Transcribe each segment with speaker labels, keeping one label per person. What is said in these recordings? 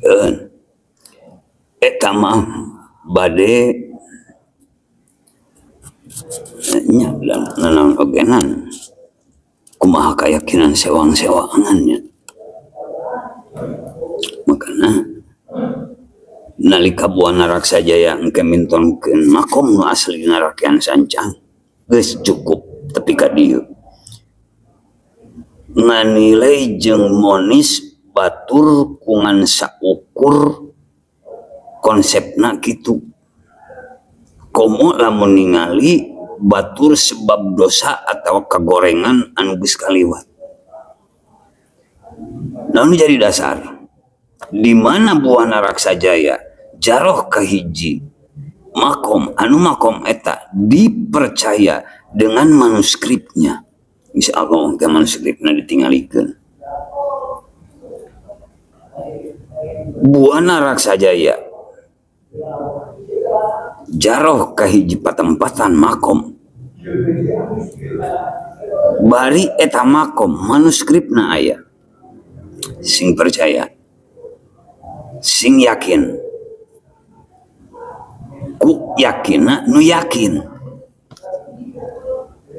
Speaker 1: Keun. Eta mah bade nya nanaon ogenan kumaha keyakinan sewang-sewangan nya. Makana nalika Buana Raksajaya engke mintonkeun makom nu aslina Rakean Sancang geus cukup tepi ka dieu. Nganilai jeung monis batur kungan saukur konsepna kitu. Komo lamun ningali batur sebab dosa atau kagorengan anu geus kaliwat. Naon jadi dasar? Di mana Buana Raksajaya jaroh kahiji makom anu makom eta dipercaya dengan manuskripnya. Insya Allah ke manuskripna ditinggalikeun. Buana Raksajaya jaroh kahiji patempatan makom. Bari eta makom manuskripna aya. Sing percaya, sing yakin, ku yakina nu yakin.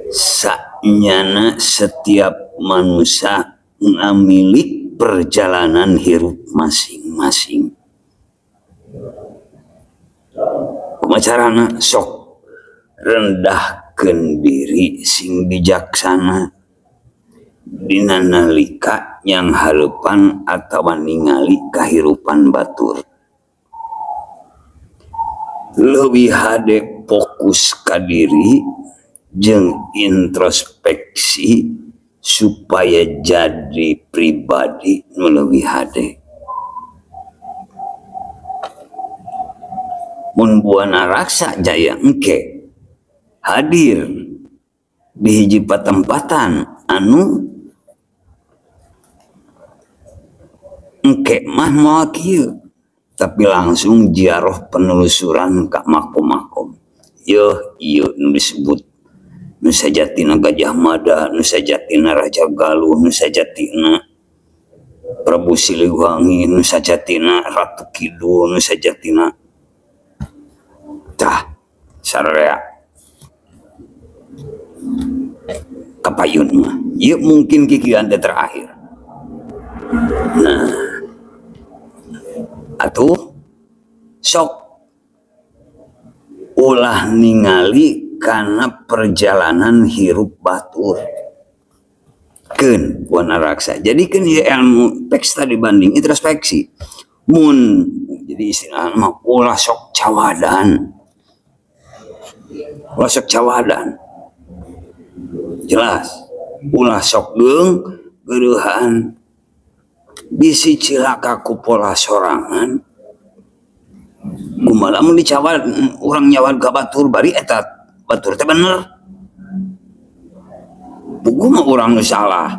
Speaker 1: Sanyana setiap manusia ngamilik perjalanan hirup masing-masing. Kumaha carana? Sok rendahkeun diri sing bijaksana dina nalika yang hareupan atawa ningali kahirupan batur. Leuwih hade fokus ka diri jeung introspeksi supaya jadi pribadi nu leuwih hade. Mun Buana Raksajaya engke hadir di hiji patempatan anu engke mah moal kieu, tapi langsung ziarah penelusuran ka makom-makom. Yeuh ieu nu disebut nu sajatina Gajah Mada, nu sajatina Raja Galuh, nu sajatina Prabu Siliwangi, nu sajatina Ratu Kidul, nu sajatina tah sararea kapayun mah. Ieu mungkin kikieuan teh terakhir. Nah, atuh sok ulah ningali kana perjalanan hirup batur. Keun Buana Raksa. Jadi keun ieu ilmu peksta dibanding introspeksi. Mun jadi istilahna mah ulah sok cawadan. Ulah sok cawadan. Jelas. Ulah sok geung geureuhan. Bisi cilaka ku pola sorangan. Kumaha lamun dicawad urang nyawad ka batur bari eta batur teh bener. Puguh mah urang nu salah.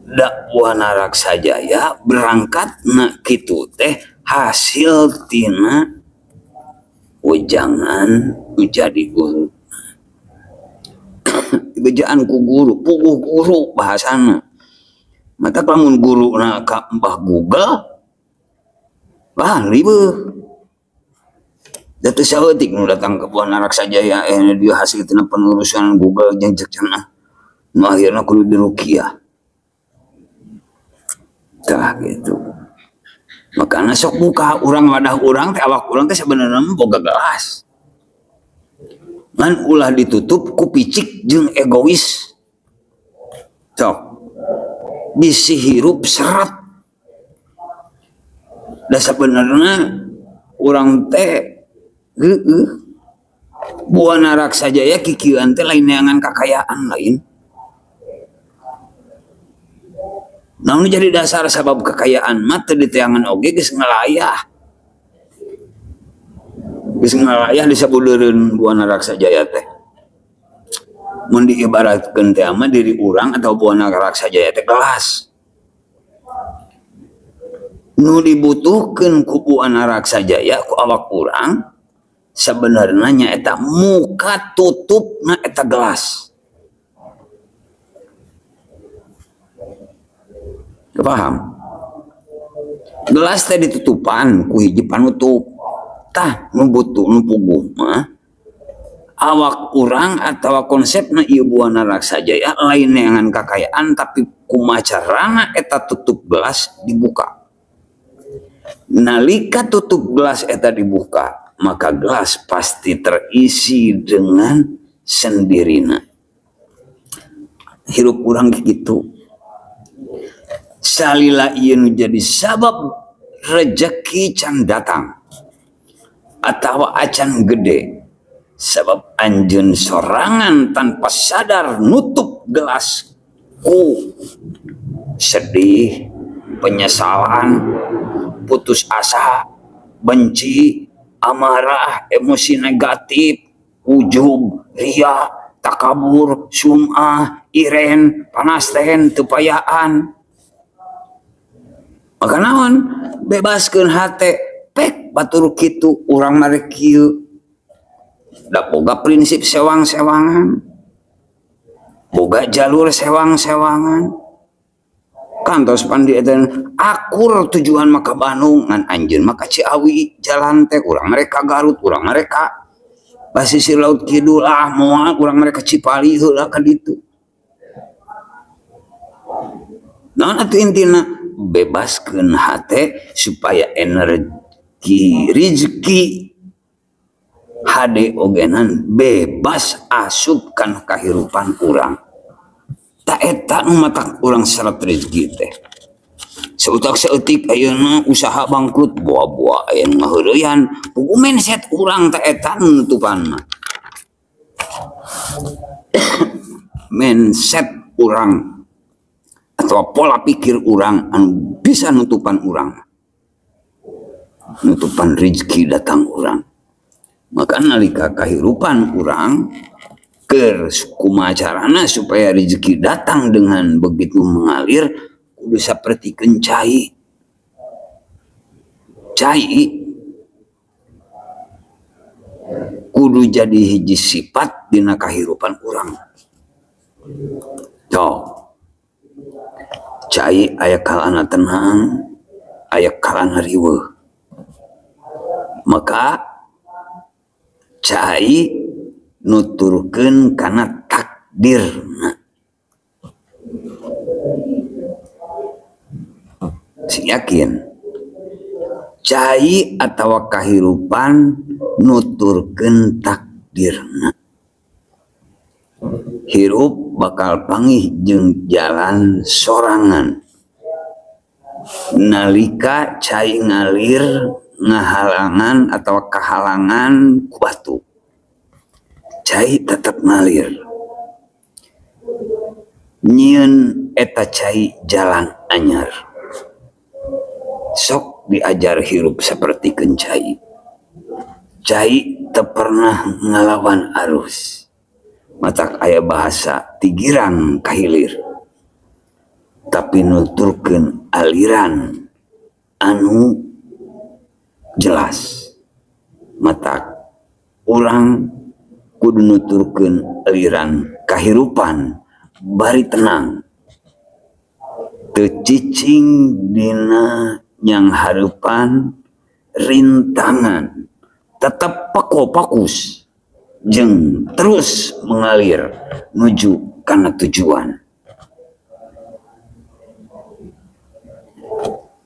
Speaker 1: Da Buana Raksajaya berangkatna kitu teh hasil tina wejangan nu jadi guru. Bejaan ku guru, puguh guru bahasana. Mata lamun guruna ka Mbah Google, wah ribeuh. Da teu saeutik nu datang ke Buana Raksajaya dia hasil tina penelusuran Google jeung cek cenah. Nu akhirna kudu diruqyah. Tah gitu. Makana sok buka urang wadah urang teh awak urang teh sabenerna mah boga gelas. Ngan ulah ditutup ku picik jeung egois. Sok bisi hirup seret. Da sabenerna urang teh heueuh Buana Raksajaya kikieuan teh lain neangan kakayaan lain. Naon jadi dasar sabab kekayaan mah teu diteangan oge geus ngalayah. Geus ngalayah disabudeureun Buana Raksajaya teh. Mun diibaratkeun teh mah diri urang atau Buana Raksajaya teh gelas. Nu dibutuhkeun ku Buana Raksajaya ku awak urang sebenarnya nyaeta muka tutupna eta gelas. Paham? Gelas teh ditutupan ku hiji panutup. Tah nu butuh nu puguh mah awak urang atawa konsepna ieu Buana Raksa Jaya lain neangan kakayaan tapi kumaha carana eta tutup gelas dibuka. Nalika tutup gelas eta dibuka, maka gelas pasti terisi dengan sendirina. Hirup urang gitu. Salila ieu nu jadi sabab rejeki can datang atawa acan gede, sabab anjeun sorangan tanpa sadar nutup gelas ku sedih, penyesalan, putus asa, benci, amarah, emosi negatif, ujub, ria, takabur, sum'ah, iren, panasten, tepayaan. Maka naon bebaskeun hate pek batur kitu urang marek kieu. Da boga prinsip sewang-sewangan, boga jalur sewang-sewangan. Kantos pandi eta akur tujuan maka Bandung ngan anjeun maka Ciawi jalan teh urang mereka Garut, urang mereka basisir laut kidul ah moal urang mereka Cipali heula ka ditu. Naon atuh intina bebaskeun hate supaya energi rezeki hade ogenan bebas asup kana kahirupan urang. Ta eta nu matak urang syarat rezeki teh. Seutak seutik ayeuna usaha bangkrut buah-buah aya nu ngaheureyan pugu mindset urang ta eta nu nutupan mah. Mindset urang atau pola pikir urang anu bisa nutupan urang, nutupan rezeki datang urang. Maka nalika kahirupan urang keur kumaha carana supaya rezeki datang dengan begitu mengalir, kudu sapertikeun cai. Cai kudu jadi hiji sifat dina kahirupan urang. Tuh. Cai aya kalana tenang, aya kalana riweuh. Maka cai nuturkeun kana takdirna. Sing yakin cai atawa kahirupan nuturkeun takdirna. Hirup bakal pangih jeung jalan sorangan. Nalika cai ngalir ngahalangan atau kahalangan ku batu, cai tetep ngalir. Nyieun eta cai jalan anyar. Sok diajar hirup sapertikeun cai. Cai teu pernah ngalawan arus. Matak aya bahasa tigirang kahilir, tapi nuturkeun aliran anu jelas. Matak urang kudu nuturkeun aliran kahirupan bari tenang, teu cicing dina nyang hareupan rintangan, tetep peko fokus jeung terus mengalir nuju kana tujuan.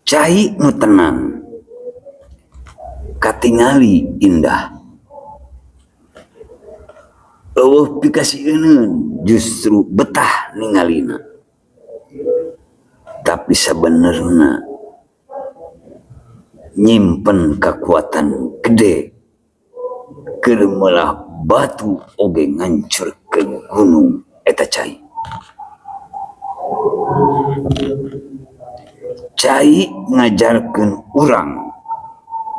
Speaker 1: Cai nu tenang katingali indah, eueuh pikasieun justru betah ningalina. Tapi sabenerna nyimpen kakuatan gede keur meulah batu oge ngancurkeun gunung eta cai. Cai ngajarkeun urang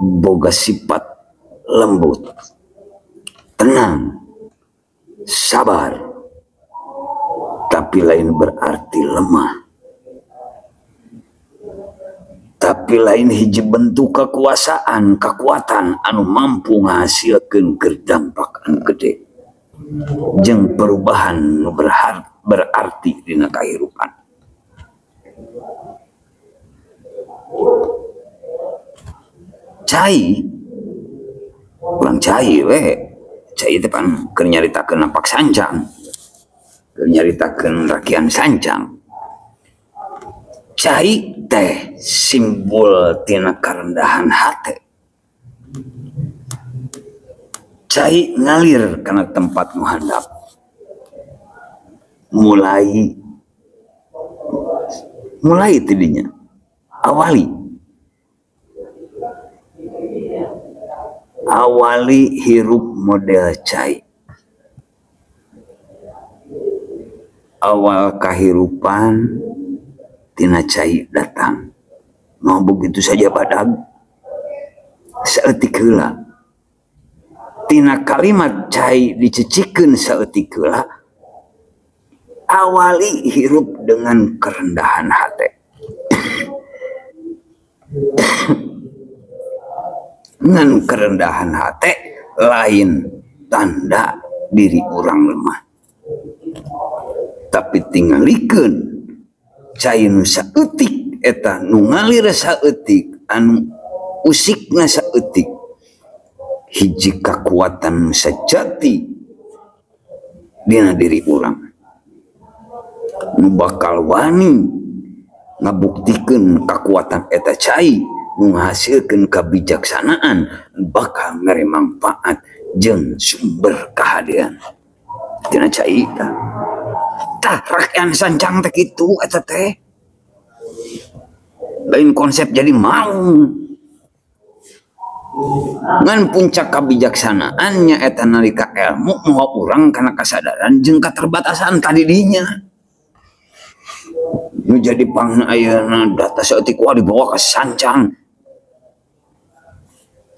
Speaker 1: boga sifat lembut, tenang, sabar, tapi lain berarti lemah. Tapi lain hiji bentuk kekuasaan, kekuatan anu mampu ngahasilkeun keur dampak anu gede jeung perubahan nu berarti dina kahirupan. Cai urang cai we cai teh pan keur nyaritakeun napak sancang, keur nyaritakeun rakian sancang. Cai teh simbol tina karendahan hate. Cai ngalir kana tempat nu handap. Mulai tidinya awali hirup model cai. Awal kahirupan tina cai datang. Mau begitu saja badag saeutik heula. Tina kalimat cai dicecikeun saeutik heula, awali hirup dengan kerendahan hati. Ngan kerendahan hati lain tanda diri orang lemah, tapi tingalikeun cai nu saeutik eta nu ngalir saeutik anu usikna saeutik hiji kakuatan nu sejati dina diri urang nu bakal wani ngabuktikeun kakuatan eta cai nu ngahasilkeun kabijaksanaan bakal mere manfaat jeung sumber kahadean tina cai tah. Tah rakyat sancang teh kitu eta teh lain konsep jadi mau ngan puncak kabijaksanaannya eta nalika ilmu mawa urang kana kasadaran jeung keterbatasan tadi dinya nu jadi pangna ayeuna data saeutik wah dibawa ke sancang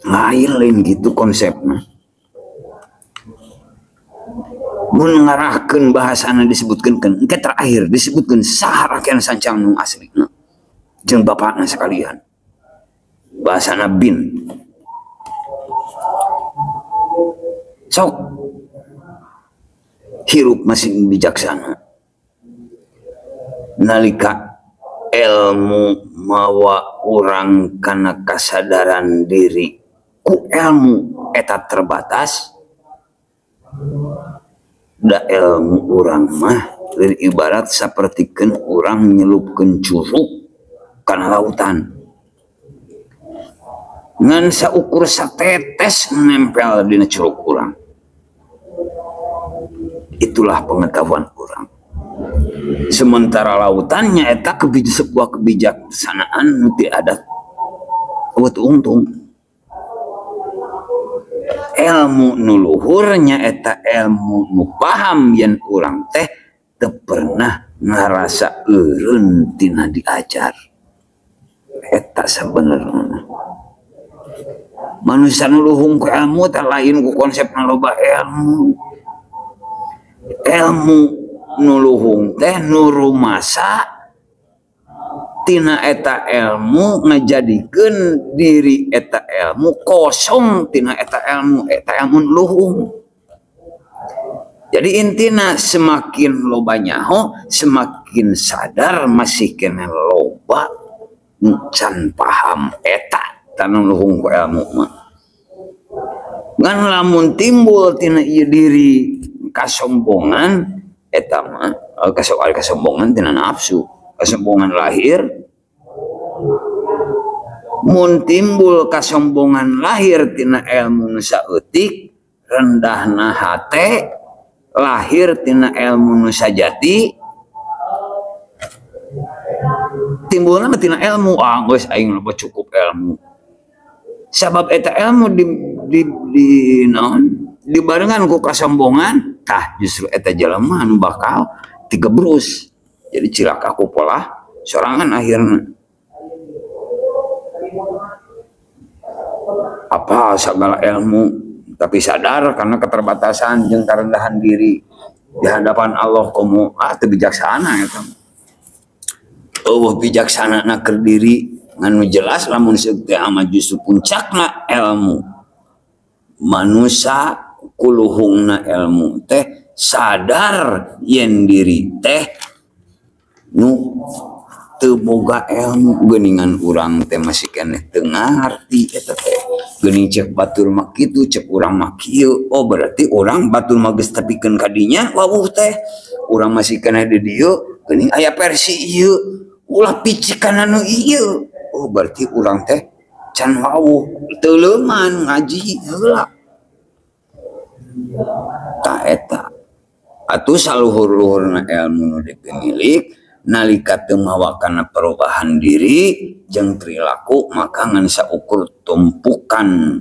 Speaker 1: lain gitu konsepna. Mun ngarahkeun bahasana disebutkeun engke terakhir disebutkeun saha rakyat sancang nu aslina jeung bapakna sekalian bahasana bin sok hirup masih bijaksana nalika ilmu mawa urang kana kasadaran diri ku ilmu eta terbatas. Da ilmu urang mah ibarat sapertikeun urang nyelupkeun curug kana lautan ngan saukur satetes nempel dina curug urang. Itulah pengetahuan urang. Sementara lautannya eta sebuah kebijaksanaan nu teu ada eueuh untung. Ilmu nu luhurnya eta ilmu nu paham yen urang teh teu pernah ngarasa eureun tina diajar. Eta sabenerna manusia nu luhung ku ilmu teh lain ku konsep loba ilmu. Ilmu nu luhung teh nu rumasa tina eta ilmu ngajadikeun diri eta ilmu kosong tina eta ilmu luhung. Jadi intina semakin loba nyaho semakin sadar masih kena loba can paham eta tanah luhung ku ilmu mah. Ngan lamun timbul tina ieu diri kasombongan eta mah kasombongan tina nafsu, kasombongan lahir. Mun timbul kasombongan lahir tina ilmu nu saeutik, rendahna hate lahir tina ilmu nu sajati, timbulna mah tina ilmu, ah geus aing loba cukup ilmu. Sabab eta ilmu di naon dibarengan ku kasombongan, tah justru eta jelema anu bakal tigebrus. Jadi cilaka ku pola sorangan akhirna. Apa segala ilmu tapi sadar karena keterbatasan jeung kerendahan diri di hadapan Allah komo ah teu bijaksana eta. Eueuh bijaksana na keur diri ngan nu jelas lamun seuk teh ama justru puncakna ilmu. Manusa kuluhungna ilmu teh sadar yen diri teh nu teu boga ilmu geuningan urang teh masih keneh teu ngarti eta teh. Geuning cek batur mah kitu, cek urang mah kieu. Oh berarti urang batur mah geus tepikeun ka dinya wawuh teh. Urang masih keneh di dieu geuning aya versi ieu. Ulah picikan anu ieu. Oh berarti urang teh can wawuh teu leuman ngaji heula. Tah eta. Atuh saluhur-luhurna ilmu nu dipimilik nalika teu mawa kana perubahan diri jeung perilaku maka ngan saukur tumpukan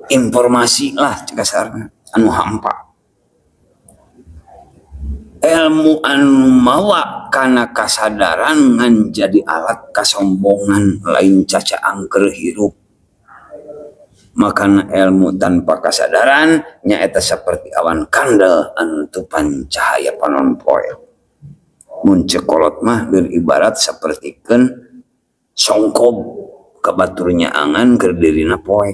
Speaker 1: informasi lah kasarna anu hampa. Ilmu anu mawa kana kasadaran ngan jadi alat kasombongan lain cacaang keur hirup. Makana ilmu tanpa kasadaran nyaeta seperti awan kandel anu tupan cahaya panon poe. Mun ceuk kolot mah beribarat sapertikeun songkob ka batur nyaangan keur dirina poe.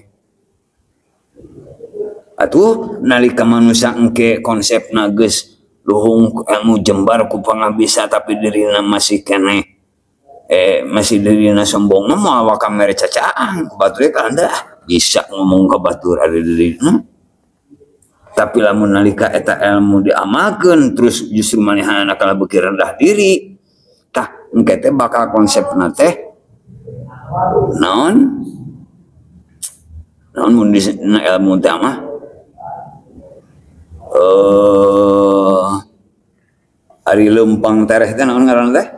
Speaker 1: Atuh nalika manusia engke konsepna geus luhung ilmu jembar ku pangabisa tapi dirina masih keneh masih dirina sombong mah moal waka mere cacaang ku batur kan dah bisa ngomong ka batur ada dirina. Tapi lamun nalika eta ilmu diamalkeun terus justru manehna kalah beuki rendah diri tah engke teh bakal konsepna teh naon naon mun dina ilmu teh mah ari leumpang tereh teh naon ngaranna teh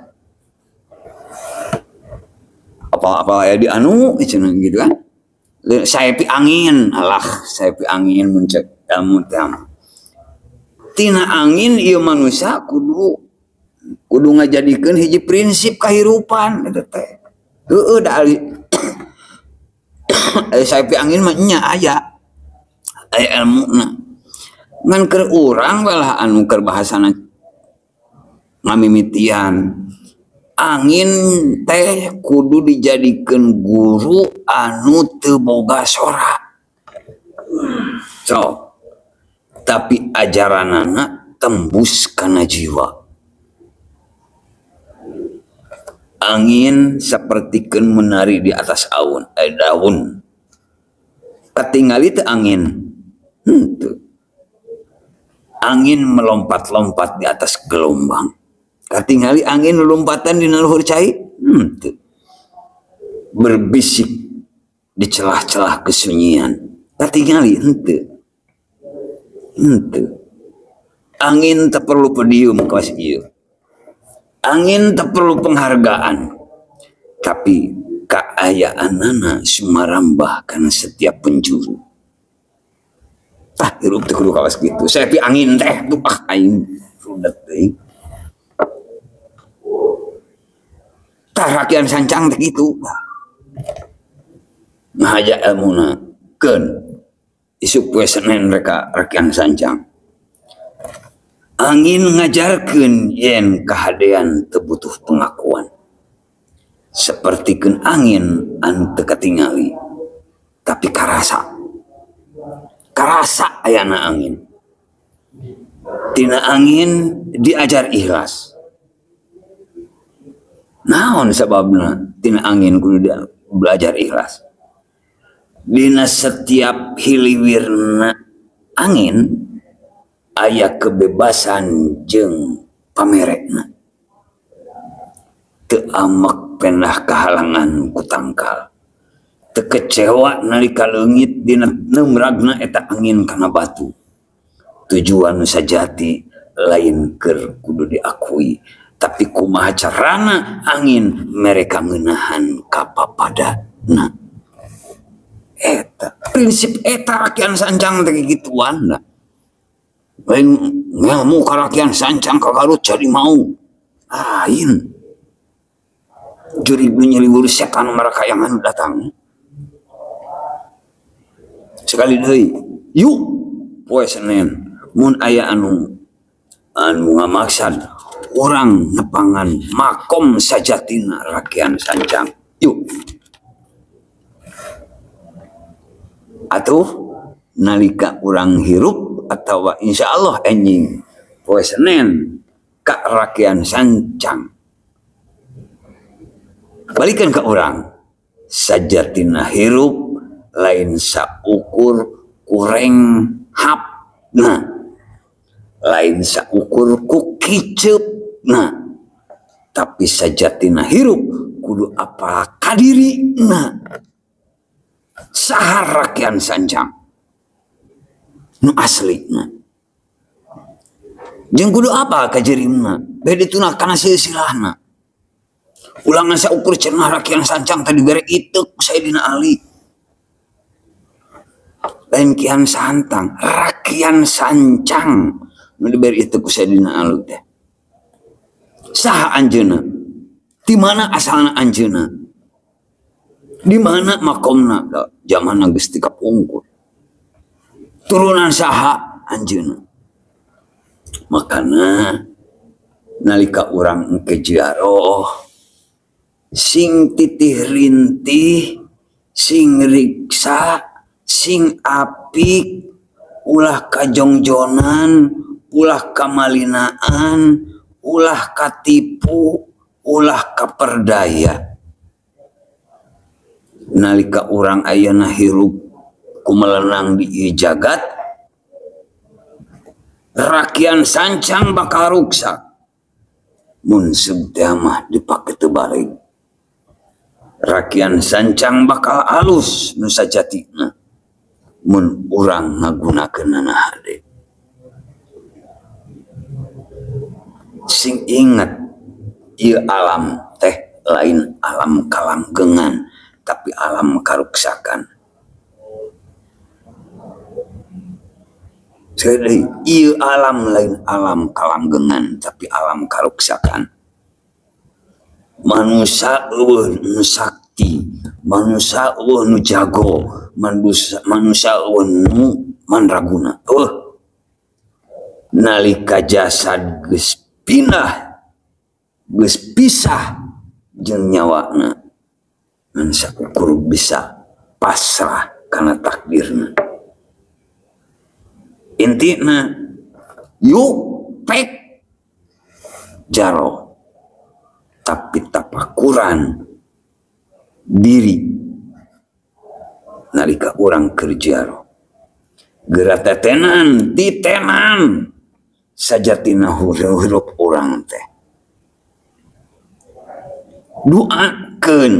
Speaker 1: apa-apa aya di anu cenah gitu kan saepi angin alah saepi angin mun cek ilmu teh tina angin ieu manusia kudu ngajadikeun hiji prinsip kahirupan eta teh heueuh da ari saepi angin mah nya aya aya ilmuna ngan keur urang balah anu keur bahasana ngamimitian angin teh kudu dijadikeun guru anu teu boga sora. So, tapi ajaranana tembus kana jiwa. Angin sapertikeun menari di atas awan, daun. Katingali teu angin. Henteu. Angin melompat-lompat di atas gelombang. Katingali angin lompatan dina luhur cai? Henteu. Berbisik di celah-celah kesunyian. Katingali henteu. Henteu. Angin teu perlu podium kelas ieu. Angin teu perlu penghargaan. Tapi kaayaanana sumarambah kana setiap penjuru. Tah hirup teh kudu kawas kitu. Saepi angin teh tuh ah aing rudet teuing. Tah rakyat sancang teh kitu. Ngahaja ilmuna keun isuk poe Senin reka rakyat sancang. Angin ngajarkeun yen kahadean teu butuh pengakuan. Sapertikeun angin anu teu katingali tapi karasa. Karasa ayana angin. Tina angin diajar ikhlas. Naon sababna tina angin kudu belajar ikhlas. Dina setiap hiliwirna angin aya kebebasan jeung pamerekna. Teu amek penah kahalangan ku tangkal. Teu kecewa nalika leungit dina neumragna eta angin kana batu. Tujuan sajati lain keur kudu diakui, tapi kumaha carana angin mereka ngeunahan kapapadana. Eta prinsip eta rakyat sancang teh kikituan lah. Lain ngelmu ka rakyat sancang ka Garut jadi mau. Lain. Jurig nu nyeliwur setan marakayangan datang. Sekali deui, yuk poe Senin mun aya anu ngamaksad urang nepangan makom sajatina rakyat sancang. Yuk. Atuh nalika urang hirup atawa insyaallah enjing poe Senin ka rakyat sancang. Balikan ka urang sajatina hirup lain saukur kureng hapna, lain saukur ku kiceupna, tapi sajatina hirup kudu apa kadirina. Saha Rakean Sancang nu aslina jeung kudu apa kajerimna beda tuna kana silsilahna. Ulangan saukur cenah Rakean Sancang tadi bere iteuk Sayyidina Ali, lain Kian Santang, Rakean Sancang nu dibere iteuk ku Sayyidina Ali teh. Saha anjeunna? Di mana asalna anjeunna? Di mana makomna? Zaman geus ti kapungkur. Turunan saha anjeunna? Makana nalika urang engke ziarah sing titih rintih, sing riksa, sing apik, ulah kajongjonan, ulah kamalinaan, ulah katipu, ulah kaperdaya. Nalika urang ayeuna hirup kumelenang di ieu jagat, Rakean Sancang bakal ruksak mun seub teh mah dipake teu balik. Rakean Sancang bakal alus nu sajatina mun urang ngagunakeunana hade. Sing inget ieu alam teh lain alam kalanggengan, tapi alam karuksakan. Jadi ieu alam lain alam kalanggengan, tapi alam karuksakan. Manusia eueuh nu sakti, manusia eueuh nu jago, manusia eueuh nu mandraguna. Eueuh nalika jasad geus pindah, geus pisah jeung nyawana, ngan saukur bisa pasrah kana takdirna. Intina yuk pek jaro, tapi tapakuran diri nalika urang keur jaro. Geura tetenan titenan sajatina hirup urang teh. Doakeun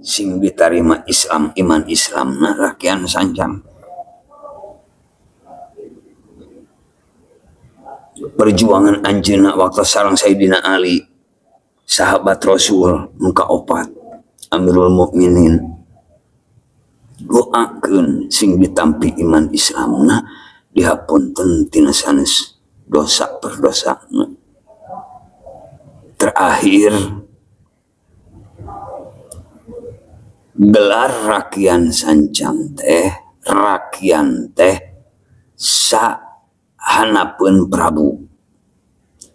Speaker 1: sing ditarima Islam, iman Islamna Rakean Sancang. Perjuangan anjeunna waktu sareng Sayyidina Ali, sahabat Rasul nu kaopat, Amirul Mukminin. Doakeun sing ditampi iman Islamna, dihapunten tina sanes dosa perdosana. Terakhir gelar Rakean Sancang teh, Rakean teh sa hanapeun Prabu.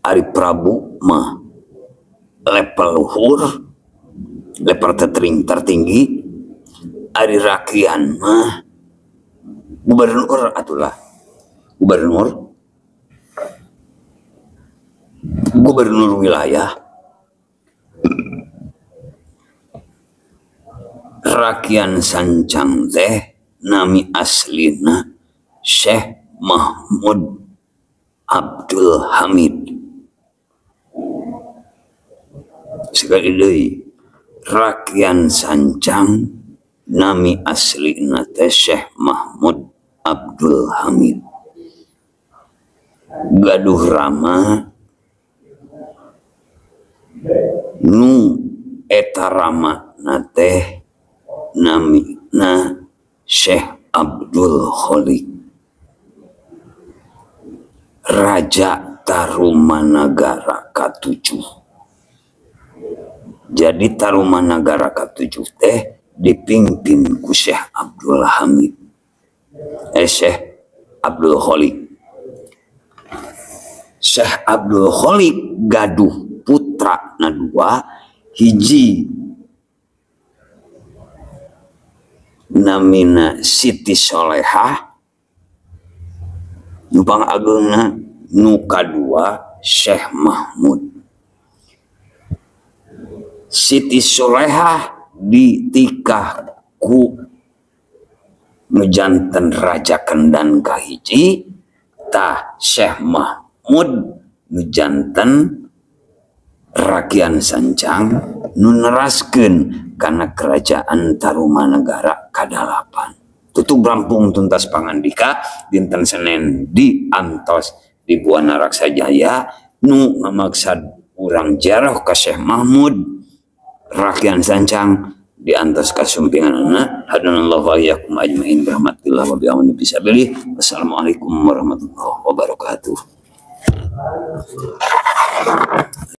Speaker 1: Ari Prabu mah level luhur, level tertinggi. Ari Rakean mah gubernur atulah, gubernur, gubernur wilayah. Rakean Sancang teh nami aslina Syekh Mahmud Abdul Hamid. Sekali deui, Rakean Sancang nami aslina teh Syekh Mahmud Abdul Hamid. Gaduh rama nu eta rama na teh namina Syekh Abdul Kholiq, Raja Tarumanagara ke-7. Jadi Tarumanagara ke-7 teh dipimpin ku Syekh Abdul Hamid, Syekh Abdul Kholiq. Syekh Abdul Kholiq gaduh putra na dua, hiji namina Siti Solehah nu pangageungna, nu kadua Syekh Mahmud. Siti Solehah ditikah ku nu janten Raja Kendan kahiji, tah Syekh Mahmud nu janten Rakian Sancang nu neraskeun kana kerajaan Tarumanagara kadalapan. Tutup rampung tuntas pangandika dinten Senin di antos di Buana Raksa Jaya nu ngamaksad urang ziarah ka Syekh Mahmud Rakian Sancang di antos kasumpinganana. Hadanallahu wa iyyakum ajmain birahmatillah wa bi'amni fisabilih. Wassalamualaikum warahmatullahi wabarakatuh.